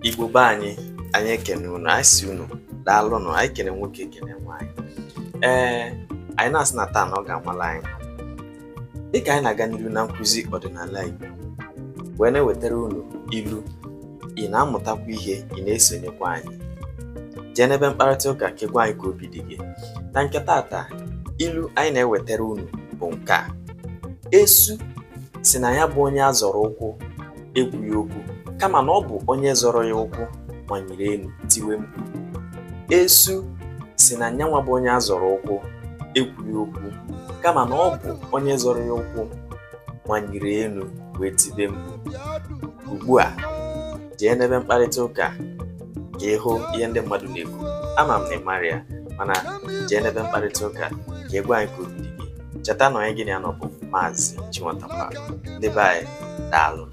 Igbo be anyị, anyị ekene unu, anyị sị unu daalụnụ. Anyị kene nwoke, kene nwaanyị. Ee, anyị na-asị na taa na ọ ga-amala anyị. Dịka anyị na-aga n'ihu na nkụzi ọdịnala Igbo wee na-ewetara unu ilu, ị na-amụtakwa ihe, ị na-esonyekwa anyị. Jee n'ebe mkparịta ụka ka ị gwa anyị ka obi dị gị. Na nke taata, ilu anyị na-ewetara unu bụ nke a: esu si na ya bụ onye a zọrọ ụkwụ ekwughị okwu, kama na ọ bụ onye zọrọ ya ụkwụ manyere elu tiwe mkpu. Esu si na nyanwa bụ onye a zọrọ ụkwụ ekwughị okwu, kama na ọ bụ onye zọrọ ya ụkwụ manyere elu wee tibe mkpu. Ugbu a, jee n'ebe mkparịta ụka ka ị hụ ihe ndị mmadụ na-ekwu. Ama m na ị mara ya, mana jee n'ebe mkparịta ụka ka ị gwa anyị ka obi dị gị. Cheta na onye gị na ya nọ bụ Maazị Chinwetakwa. Ndị be anyị, daalụ.